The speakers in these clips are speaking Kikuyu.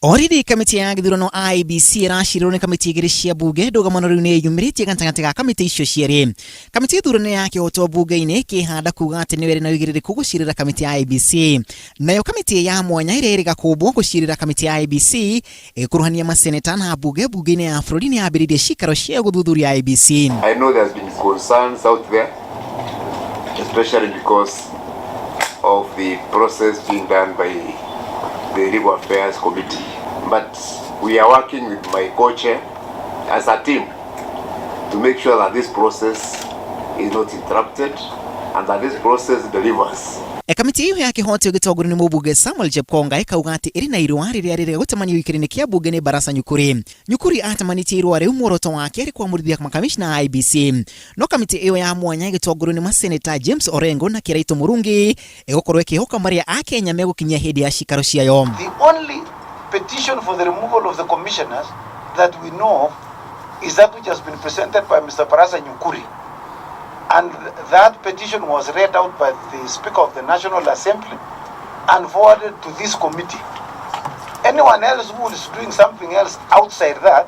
Orĩrĩ kamĩtĩ ya gĩthurano IEBC ĩracirĩrwo nĩ kamĩtĩ igĩrĩ cia mbunge ndũgamano rĩu nĩ ĩyumĩrĩtie gatagatĩ ga kamĩtĩ icio cierĩ. Kamĩtĩ ya ithurano ya kĩhoto mbunge-inĩ ĩkĩhanda kuga atĩ nĩyo ĩrĩ na ũigĩrĩrĩku gũcirĩra kamĩtĩ ya IEBC. Nayo kamĩtĩ ya mwanya ĩrĩa ĩrĩga kũmbwo gũcirĩra kamĩtĩ ya IEBC ĩgĩkuruhania maseneta na mbunge mbunge-inĩ ya bũrũri nĩ yambĩrĩirie cikaro ciayo gũthuthuria IEBC. I know there's been concerns out there, especially because of the process being done by the Legal Affairs Committee. But we are working with my co-chair as a team to make sure that this process is not interrupted and that this process delivers. Kamĩtĩ ĩyo ya kĩhoto ĩgĩtongorio nĩ mũmbunge Samuel Chepkonga ĩkauga atĩ ĩrĩ na irũa rĩrĩa rĩrĩa gũtamanio gĩikaro-inĩ kĩa mbunge nĩ Barasa Nyukuri. Nyukuri atamanĩtie irũa rĩu muoroto wake arĩ kwamũrithia makamishna a IEBC. No kamĩtĩ ĩyo ya mwanya ĩgĩtongorio nĩ maseneta James Orengo na Kiraito Murungi ĩgũkorwo ĩkĩhoka marĩa Akenya megũkinyia hĩndĩ ya cikaro ciayo. The only petition for the removal of the commissioners that we know of is that which has been presented by Mr. Barasa Nyukuri. And that petition was read out by the Speaker of the National Assembly and forwarded to this committee. Anyone else who is doing something else outside that,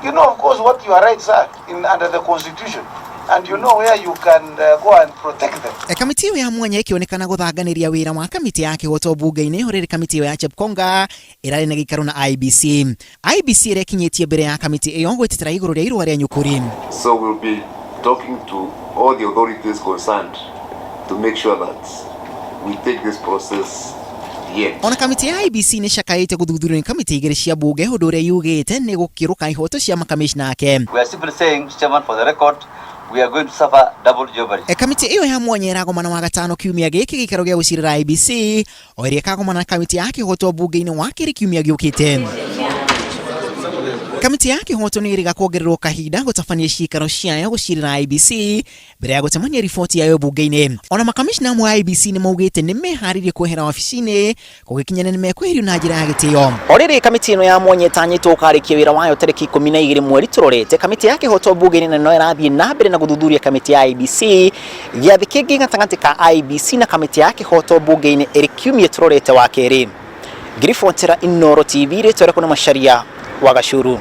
you know, of course, what your rights are under the Constitution, and you know where you can go and protect them. Kamĩtĩ ĩyo ya mwanya ĩkĩonekana gũthanganĩria wĩra wa kamĩtĩ ya kĩhoto mbunge-inĩ ũrĩrĩ kamĩtĩ ĩyo ya Chepkonga ĩrarĩ na gĩikaro na IEBC. IEBC ĩrekinyĩtie mbere ya kamĩtĩ ĩyo gwĩtetera igũrũ rĩa irũa rĩa Nyukuri. So we'll be talking to all the authorities concerned to make sure that we take this process to the end. Ona kamĩtĩ ya IEBC nĩ cakaĩte gũthuthurio nĩ kamĩtĩ igĩrĩ cia mbunge ũndũ ũrĩa yugĩte nĩ gũkĩrũka ihoto cia makamishna ake. We are simply saying, Chairman, for the record, we are going to suffer double jeopardy. Kamĩtĩ ĩyo ya mwanya ĩragomana wa gatano kiumia gĩkĩ gĩikaro gĩa gũcirĩra IEBC o ĩrĩa ĩkagomana na kamĩtĩ ya kĩhoto mbunge-inĩ wa kerĩ kiumia gĩũkĩte. Kamĩtĩ ya kĩhoto nĩ ĩrĩga kuongererwo kahinda gũtabania cikaro ciayo gũcirĩra IEBC mbere ya gũtemania riboti yayo mbunge-inĩ. Ona makamishna amwe a IEBC nĩ maugĩte nĩ meharĩirie kwehera wabici-inĩ gũgĩkinyana nĩ mekweherio na njĩra ya gĩtĩo. O rĩrĩ kamĩtĩ ĩno ya mwanya ĩtanyĩtwo gũkarĩkia wĩra wayo tarĩki 12 mweri tũrorete, kamĩtĩ ya kĩhoto mbunge-inĩ na no ĩrathiĩ na mbere na gũthuthuria kamĩtĩ ya IEBC. Gĩathĩ kĩngĩ gatagatĩ ka IEBC na kamĩtĩ ya kĩhoto mbunge-inĩ ĩrĩ kiumia tũrorete wa kerĩ. Ngĩribotera Inooro TV, rĩtwa rĩakwa nĩ Macharia wa Gacuru.